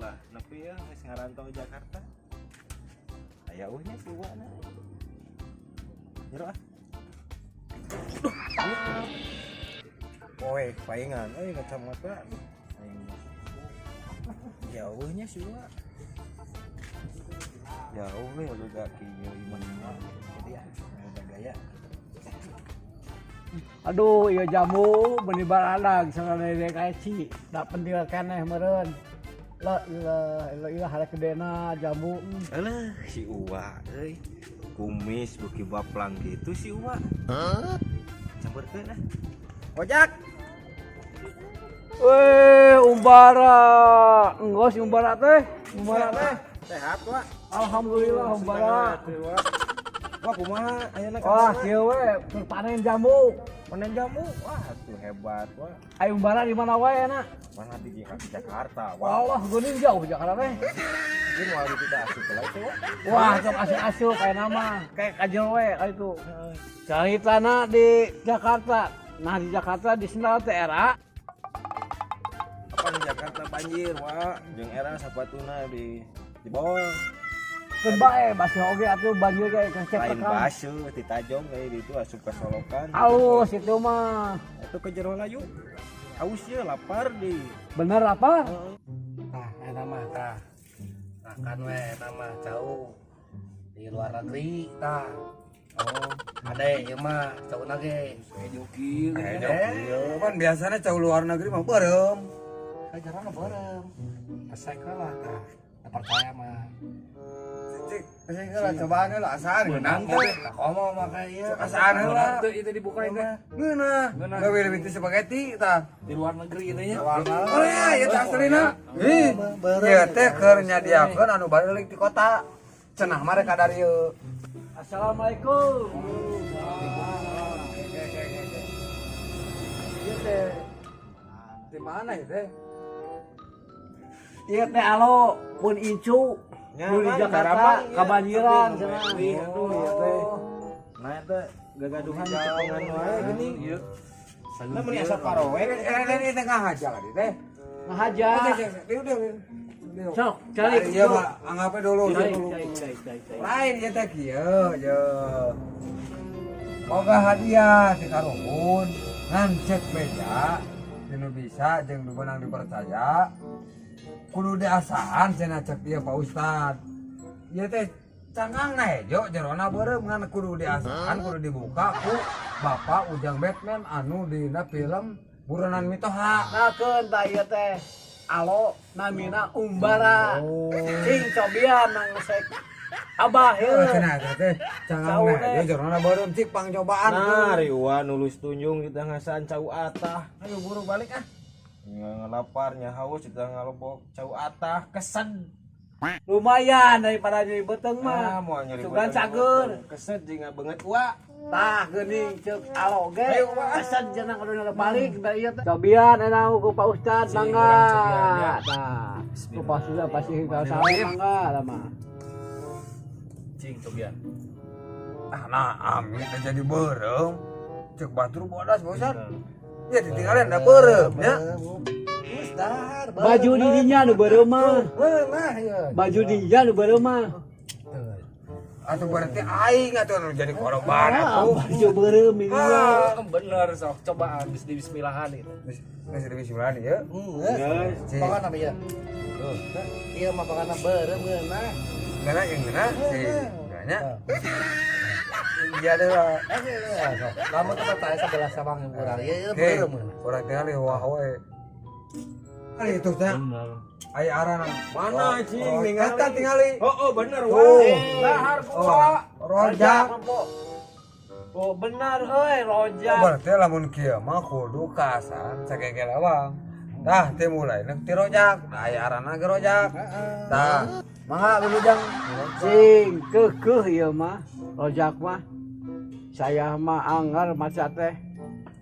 Lah, nepi ya geus ngarantau Jakarta. Aya euweuh nya si Uwa na. Jero ah. Duh. Poek paingan euy kacamata. Aing jauhnya si Uwa. Jauh we juga kieu imah mah. Jadi ya, ada gaya. Aduh, iya jambu beuni baradag sana kaeci. Da pentil keneh meureun. La ilah ilah ilah hale gedena jambu. Alah, si Uwa euy. Kumis beuki baplang gitu si Uwa. Camperkeun ah. Ojak. Weh, Umbara. Enggeus Umbara teh. Umbara teh. Sehat, Wak? Alhamdulillah, Umbara. Wah, kumaha ayeuna? Wah, kieu we keur panen jambu. Panen jambu. Wah, tuh hebat, wah. Ayo Umbara di mana wae na? Mana di Jakarta, wah. Allah, geuning jauh Jakarta teh. Ini mau kita asup lah itu, wah. Wah, sok asup-asup kayak nama, kayak kajel we kayak itu. Caritana di Jakarta. Nah, di Jakarta di sendal teh era. Apa di Jakarta banjir, wah. Jeung era sapatuna di bawah. Keun bae baseuh oge atuh banjir ge Lain keceprekan. Baseuh ti tajong kayak gitu asup ka solokan. Alus itu mah. Itu ke jero layu. Haus ya, lapar di. Bener apa? Tah, eta mah tah. Makan we eta mah jauh di luar negeri tah. Oh, ade ieu mah cauna ge. Joki. Eh, kan biasanya cau luar negeri mah beureum. Kajarana beureum. Pesek lah tah. Teu percaya mah. Cik, cik lah cobaan heula asaan ngeunah teh. Tah komo mah kayak ieu. Asaan heula. Teu itu dibukain teh. Ngeunah. Leuwih leuwih ti spaghetti tah. Di luar negeri itu nya. Oh ya, ieu teh aslina. Ih, ieu teh keur nyadiakeun anu balik ti kota. Cenah mah rek kadarieu. Assalamualaikum. Ieu teh di mana ieu teh? Ieu teh alo pun incu. Nu di kan, Jakarta daramang, ya. kabanjiran cenah. Wih, aduh ieu teh. Nah, eta gagaduhan cepengan wae geuning. Ieu. Nah, mun asa parowe. Eh, eh, ini teh ngahaja ka dieu teh. Ngahaja. Udah. Sok, cari. Iya, Pak, anggapnya dulu. Cari, Dulu. cari, cari, cari, cari. Lain ieu teh kieu, ye. Boga hadiah ti karuhun, ngan cek beja, nu bisa jeung nu beunang dipercaya. Kudu diasaan cenah cek ieu Pak Ustad. Ieu teh cangkangna hejo, jerona beureum, ngan kudu diasaan, kudu dibuka ku Bapak Ujang Batman anu dina film Buronan Mitoha. Nah, keun tah ieu teh. Alo namina Umbara. Cing cobian nang sek Abah Oh, ye. cenah eta teh cangkangna hejo, jerona beureum, cik pangcobaan. Nah, riwa nulus tunjung kita ngasaan cau atah. Ayo buru balik ah. Ngelaparnya haus kita ngalobok cau atah kesed. Lumayan daripada nyeri beuteung Ah, mah. mau nyeri Sugan beuteung. cager. Kesed jeung banget wa. Tah geuning ceuk alo ge. Kesed cenah kudu balik dari ieu teh. Cobian enak ku Pak Ustad mangga. Tah, ku Pak Ustad pasti ka sae mangga lah mah. Cing cobian. Ah, nah, amin teh jadi beureum. Cek batur bodas bosan. Ya ditinggalin da beureum nya. Geus dahar. Baju di dinya nu beureum mah. Nah, ieu. Baju di dinya nu beureum mah. Atuh berarti aing atuh anu jadi korban Ah, atuh. baju beureum di dinya. Ah, Bener sok cobaan geus di bismillahan itu. Geus di bismillah ieu. Geus. Cik. Pokona ieu. Ieu mah pokona beureum ngeunah. Geuna yang geuna sih. Nya. Iya deh lah. Lamun teh percaya sebelah sabang yang kurang. Ieu ieu Oke. beureum. Urang tinggal wah we. Ari itu teh. Aya arana. Mana cing Oh, ningali? eta tingali. Oh, bener Tuh. wa. Dahar ku Oh, wa. rojak. Oh benar euy rojak. Oh, berarti lamun kieu mah kudu kaasan sakeke lawang. Tah, teh mulai nek ti rojak. Nah, aya arana ge rojak. Tah, mangga wilujeng. Cing keukeuh ieu mah rojak mah. Saya mah anggar maca teh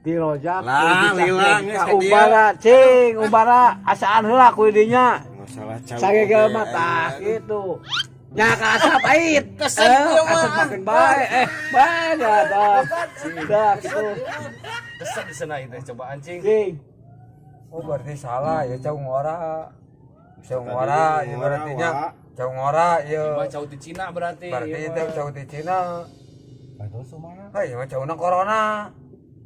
di rojak. Lah, lila, geus ka ka dieu. Umbara cing Umbara asaan heula ku dinya. Masalah cau. Sagege oge, mah tah aing. gitu. Nya ka pahit. Keset ieu mah. Kasep makin bae eh bae dah dah. Dah gitu. Kesed di sana itu cobaan cing. Cing. Oh, berarti salah ya cau ngora. Cau ngora ieu berarti nya. Cau ngora ieu. Mah cau ti Cina berarti. Berarti ieu itu mah. cau ti Cina. Aduh sumaha. Hei, ieu mah cauna corona.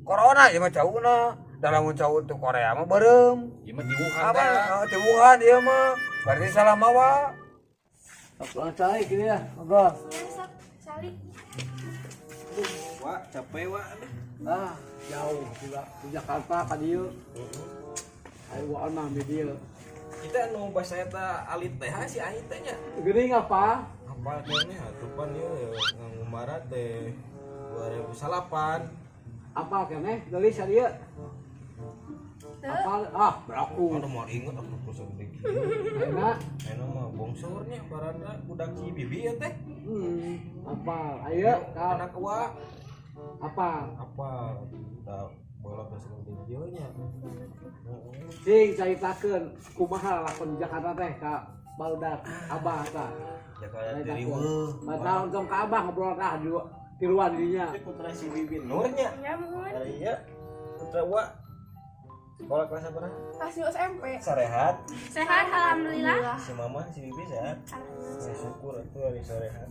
Corona ieu mah cauna. Da lamun cau tu Korea mah beureum. Ieu mah di Wuhan Apa? teh. Oh, di Wuhan ieu mah. Berarti salah mawa. Pulang cai gini ya, ngobrol. Ya, sok sali. Wa, capek wa. Ah, jauh juga di Jakarta ka dieu. Ayo waan mah di dieu. Kita nu bahasa eta alit teh ha, si Ai teh nya. Geuning apa? Hafal keneh atuh pan ieu ngumbara teh 2008. Apa keneh geulis ka dieu? Teu. Apa? Ah, beraku. Aduh mau inget aku terus gede kieu. Enak. Ayeuna mah bongsornya barada budak si bibi ya teh. Apa? Ayo, ka Anak wa apa? apa da bola geus gede kieu nya. Heeh. Sing caritakeun kumaha lakon Jakarta teh ka barudak Abah tah. Jakarta dari weuh. Mata untung ka Abah ngobrol tah di tiluan dinya. Itu putra si bibi Nurnya. Ya muhun. Hari iya putra wa sekolah kelas berapa? Kelas 2 SMP. Sarehat. Sehat alhamdulillah. Si mama si bibi sehat. Alhamdulillah. Ya, syukur atuh hari sarehat.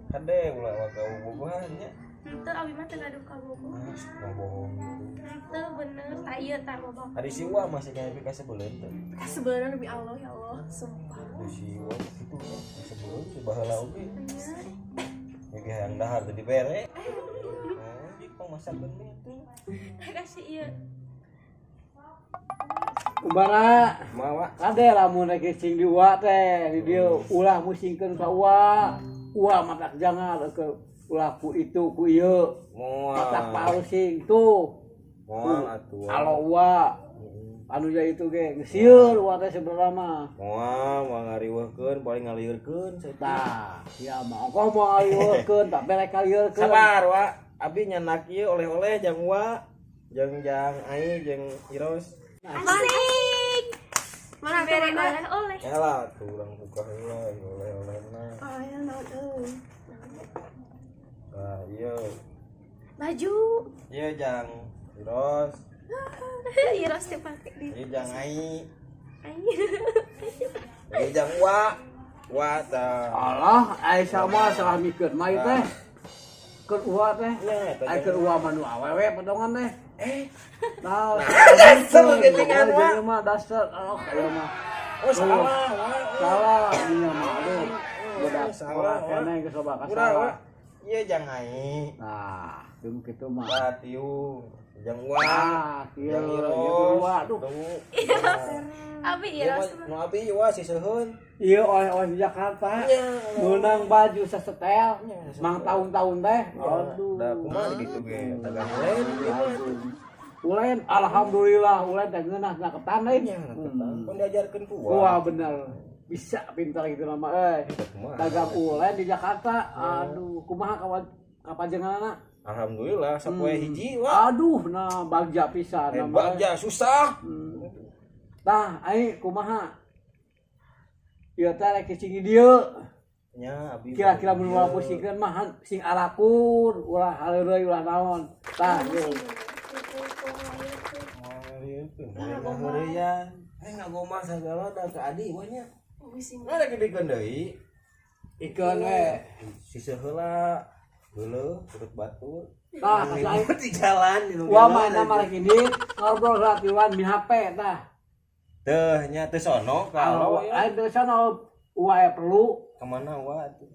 Kade ulah waka bobogohan nya. Henteu abi mah teu gaduh kabogoh. Ah, mau bohong gitu. Henteu bener tah ieu tah bohong. Hari si Wa masih kayak PK sebelum tuh. Sebenarnya demi Allah ya Allah, sumpah. Hari si Wa gitu ya, sebelum si baheula oge. Bener. Ya ge hayang dahar teu dibere. Nah, di pangmasakeun mie tuh. Kasih ieu. Umbara Mawa. kade lamun rek cing di uwa teh di dieu ulah musingkeun ka uwa. Uwa matak jangan ke ulah ku itu ku ieu. Moal. Matak pausing tuh. Moal atuh. Alo uwa anu ja itu ge sieun uwa teh sebenarnya mah. Moal moal ngariweuhkeun paling ngaliurkeun saeutik. Tah, ya mah ongkoh mau ngaliurkeun, tak berek ngaliurkeun. Sabar wa, abi nyanak ieu oleh-oleh jang wa, jeung jang ai jeung Iros. Asik. Mana bere oleh-oleh. Yalah tuh urang buka heula oleh-olehna. Oh, ya naon euy. Nah, ieu. Baju. Ieu jang Iros, Iros teh pake di. ieu jang ai, Ai. ieu jang wa. Wa tah. Alah, ai sama salah mikeun mah ieu teh. Keur uwa teh. Nya eta Ai jang keur uwa mah nu awewe potongan teh. Eh, Nah, dasar geuningan wa. Ieu mah dasar. Oh, ieu mah. Oh, salah wa. Salah dinya mah aduh. Budak Salah, sekolah wa. keneh geus loba Urang wa. kasalah. Ieu jang ai. Nah, jeung kitu mah. Tah tiung. Jang wa. Ah, kieu Jang ieu Iros. keur uwa aduh. Tuh. Abi Ieu Iros mah nu abi wa si seuheun. Ieu oleh-oleh di Jakarta. Meunang baju sasetel. Mang tahun-tahun teh. Aduh. Da kumaha gitu ge, dagang lain ieu mah. Ulen alhamdulillah ulen teh ngeunah na ketan euy. Nya, ketan. Pun diajarkeun ku wa. Wah bener. Bisa pintar gitu nama euy. Kumaha? Dagang ulen di Jakarta. Aduh, kumaha kawan kapanjenganana? Alhamdulillah sapoe hiji wa. Aduh, nah bagja pisan Eh, nama. bagja susah. Tah, ai kumaha? Ieu teh rek cicing di dieu. Nya abi. Kira-kira mun ulah pusingkeun mah sing alakur, ulah haleureuy ulah naon. Tah, ieu. Ngaheureyan. Eh ngagomar sagala da ka adi mah nya. Nah lagi dikeun deui. Ikeun we. Siseuh heula. Heuleuh urut batur. Tah, kasih Di jalan di nu Wah, mana malah gini ngobrol latihan di HP tah. Teh nya teu sono Kalau kalau ya. aing teu sono uwa perlu Kemana wa atuh?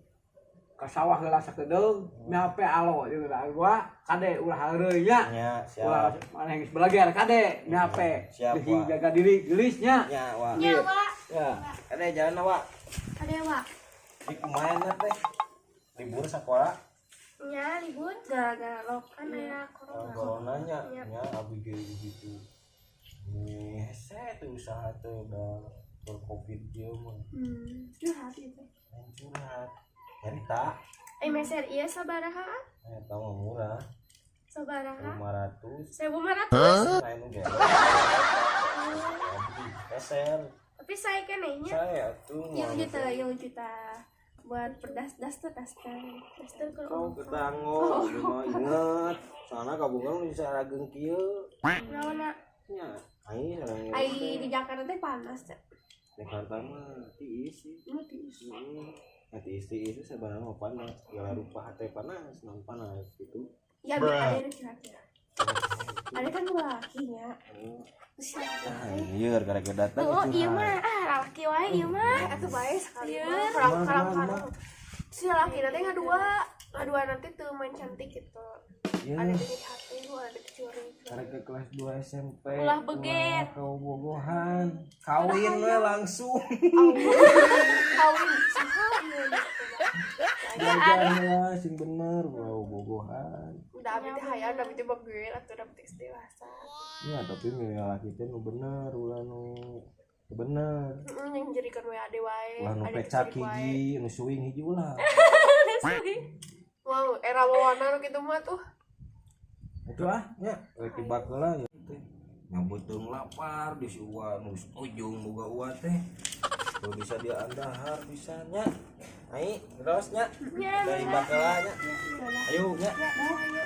ka sawah heula sakedeung, mi HP alo jeung da gua kade ulah heureuy nya. Nya Ulah siap. maneh geus belajar kade mi HP. Siap, Geus Wak. jaga diri geulisnya. Nya wa. Nya wa. Ya. Kade jalan wa. Ada wa. Di kumaha teh? Libur sekolah. Nya libur gara-gara lokan aya corona. Coronanya Iya. nya abi ge gitu. Nih, hese tuh usaha tuh udah bercovid dia mah. Curhat itu. Main curhat. Nyarita. Eh meser ieu sabaraha? Eh, tahu mah murah. Sabaraha? 500. 1500. Lain nu gelo. Peser. Tapi saya kenehnya Saya tuh ieu juta, ieu juta buat perdas daster daster daster ke Kau ketanggo, mah inget. Soalnya kabogoh bisa rageng kieu. naonna Nya, ai sareng ai di Jakarta teh panas teh. Jakarta mah tiis sih. Lu tiis. Heeh. Nah, tiis tiis itu sebenarnya mah panas, segala rupa hati panas, non panas gitu. Ya ada kira-kira. Ada kan lakinya. Terus si laki Ah, teh, iya gara-gara datang Oh iya curhat. mah, ah laki wae iya mah. Atuh bae sekali. Iya. Kurang kurang Kumaha, kurang. Si laki nanti ngadua, ngadua nanti tuh main cantik gitu. Iya. Ada di hati lu, ada di curi. Karek kelas 2 SMP. Ulah beget. Kau bogohan. Kawin we langsung. Kawin saha ieu gitu. Belajar lah sing bener, wow bogohan. Udah abdi teh hayang, udah abdi teh beget atuh udah abdi teh dewasa. Ya, tapi milih laki teh nu bener, ulah nu teu bener. Heeh, yang jerikan we ade wae. Ulah nu ade pecak kecerik wae. hiji, nu suing hiji ulah. Wow, era wawana nu kitu mah tuh. Itu ah, nya, rek dibak heula ya teh. Nyambuteung lapar di si Uwa nu ujung boga Uwa teh. Tuh bisa dia andahar bisa nya. Ai, terus nya. Nya, Dari bak heula nya. Ayo nya. Ya, ayo.